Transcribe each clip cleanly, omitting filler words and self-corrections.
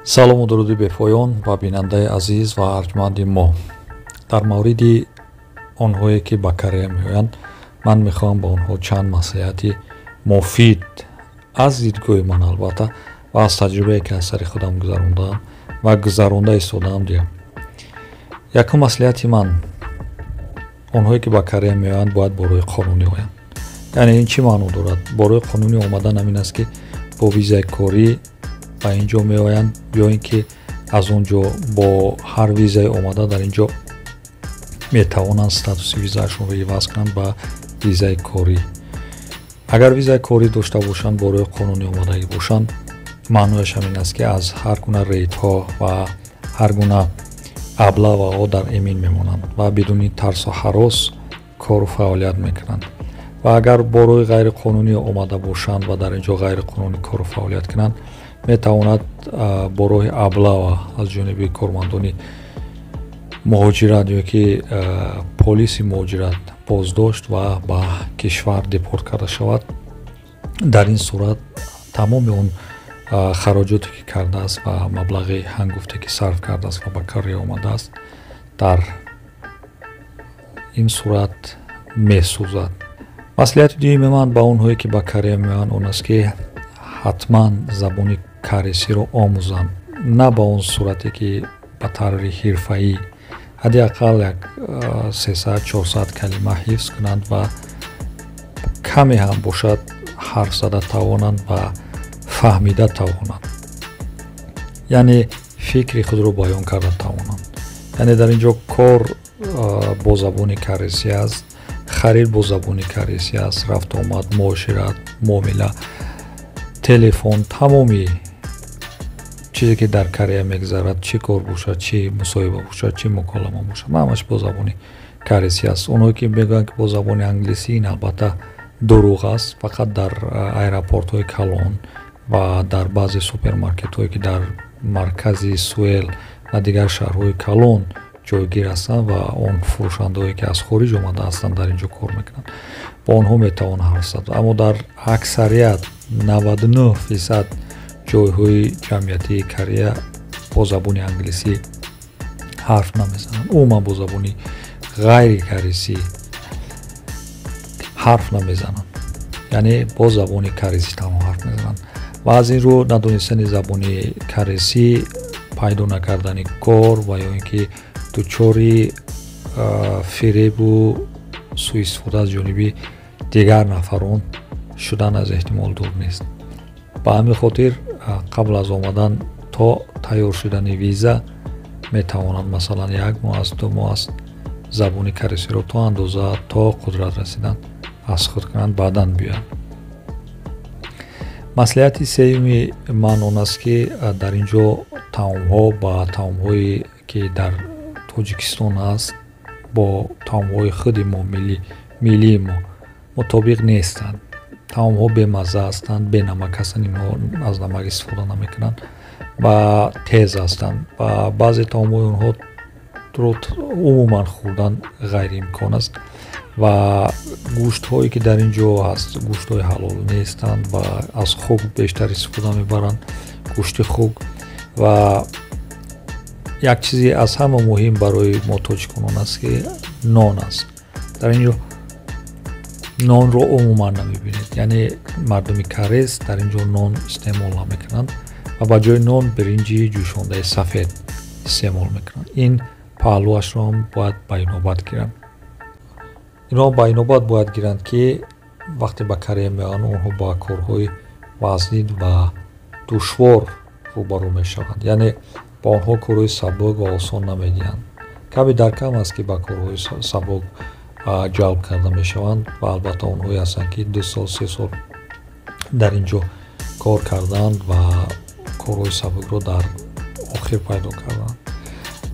Салому дуруди бепоён ба бинандаи азиз ва арҷманди мо. Дар мавриди онҳое ки ба Корея меоянд, ман мехоҳам ба онҳо чанд маслиҳати муфид аз дидгоҳи ман, албатта, ва аз таҷрибае ки аз сари худам гузарондаам ва гузаронда истодаам, диҳам. Якум маслиҳати ман: онҳое ки ба Корея меоянд, бояд бо роҳи қонунӣ оянд. Яъне ин чӣ маъно дорад? Бо роҳи қонунӣ омадан ҳамин аст, ки бо визаи корӣ ба ин ҷо меоянд ё ин ки аз он ҷо бо ҳар визаи омада дар ин ҷо метавонанд статуси визаашонро иваз кунанд ба визаи корӣ. Агар визаи корӣ дошта бошанд, бо роҳи қонунӣ омадагӣ бошанд, маънояш ҳамин аст, ки аз ҳар гуна рейдҳо ва ҳар гуна облаваҳо дар эмин мемонанд ва бидуни тарсу ҳарос кору фаъолият мекунанд. Ва агар бо роҳи ғайриқонунӣ омада бошанд ва дар ин ҷо ғайриқонунӣ кору фаъолият кунанд, метавонад бо роҳи облава аз ҷониби кормандони муҳоҷират ё ки полиси муҳоҷират боздошт ва ба кишвар депорт карда шавад. Дар ин сурат тамоми он хароҷоте ки кардааст ва маблағи ҳангуфте ки сарф кардааст ва ба Корея омадааст, дар ин сурат месӯзад. Маслиҳати дуюми ман ба онҳое ки ба Корея меоянд он аст, ки ҳатман забони каресиро омӯзанд, на ба он сурате ки ба таври ҳирфаӣ, ҳадди ақал як 300-400 калима ҳифз кунанд ва каме ҳам бошад ҳарф зада тавонанд ва фаҳмида тавонанд, яъне фикри худро баён карда тавонанд. Яъне дар ин ҷо кор бо забони каресӣ аст, харид бо забони каресӣ аст, рафтуомад, муошират, муомила, телефон, тамоми чизе ки дар Корея мегузарад, чӣ кор бошад, чӣ мусоҳиба бошад, чӣ муколама бошад, ҳамаш бо забони каресӣ аст. Онҳое ки мегӯянд, ки бо забони англисӣ, ин албатта дурӯғ аст. Фақат дар аэропортҳои калон ва дар баъзе супермаркетҳое, ки дар маркази Сеул ва дигар шаҳрҳои калон ҷойгир ҳастанд ва он фурӯшандаҳое ки аз хориҷ омада ҳастанд, дар ин ҷо кор мекунанд, бо онҳо метавон ҳарф зад. Аммо дар аксарият 99% ҷойҳои ҷамъиятии Корея бо забони англисӣ ҳарф намезананд, умуман бо забони ғайри каресӣ ҳарф намезананд, яъне бо забони каресӣ танҳо ҳарф мезананд. Ва аз ин рӯ надонистани забони каресӣ, пайдо накардани кор ва ё ин ки дучори фиребу сӯистифода аз ҷониби дигар нафарон шудан аз эҳтимол дур нест. Ба ҳамин хотир қабл аз омадан то тайёр шудани виза метавонанд, масалан, як моҳ аст, 2 моҳ аст, забони каресиро то андоза, то қудрат расидан аз худ кунанд, баъдан биёянд. Маслиҳати сеюми ман он аст, ки дар ин ҷо таомҳо ба таомҳое ки дар Тоҷикистон аст, бо таомҳои худи мо, миллии мо мутобиқ нестанд. Таомҳо бемазза ҳастанд, бенамак ҳастанд, инҳо аз намак истифода намекунанд ва тез ҳастанд ва баъзе таомҳои онҳоро умуман хӯрдан ғайриимкон аст. Ва гӯштҳое ки дар ин ҷо ҳаст, гӯштҳои ҳалол нестанд ва аз хук бештар истифода мебаранд, гӯшти хук. Ва як чизи аз ҳама муҳим барои мо тоҷикон он аст, ки нон аст. Дар ин ҷо нонро умуман намебинед, яъне мардуми карес дар ин ҷо нон истеъмол намекунанд ва ба ҷои нон биринҷи ҷӯшондаи сафед истеъмол мекунанд. Ин паҳлӯашро бояд ба инобат гиранд. Инро ба инобат бояд гиранд, ки вақте ба Корея меоянд, онҳо ба корҳои вазнин ва душвор рӯбарӯ мешаванд, яъне ба онҳо корҳои сабук ва осон намедиҳанд. Каме дар кам аст, ки ба корҳои сабук ҷалб карда мешаванд. Ва албатта онҳое ҳастанд, ки 2 сол, 3 сол дар ин ҷо кор карданд ва корҳои сабукро дар охир пайдо карданд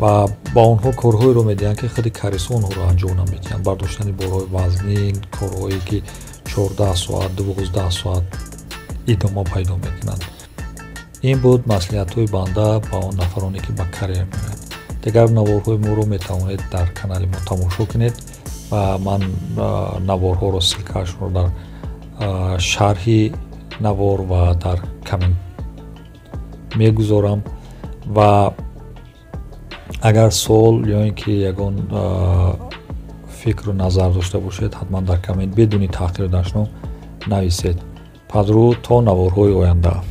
ва ба онҳо корҳоеро медиҳанд, ки худи каресҳо онҳоро анҷом намедиҳанд: бардоштани борҳои вазнин, корҳое ки 14 соат, 12 соат идома пайдо мекунанд. Ин буд маслиҳатҳои банда ба он нафароне, ки ба Корея мераванд. Дигар наворҳои моро метавонед дар канали мо тамошо кунед ва ман наворҳоро, ссылкаашонро дар шарҳи навор ва дар коммент мегузорам. Ва агар суол ё ин ки ягон фикру назар дошта бошед, ҳатман дар коммент бидуни таъхиру дашном нависед. Падруд, то наворҳои оянда.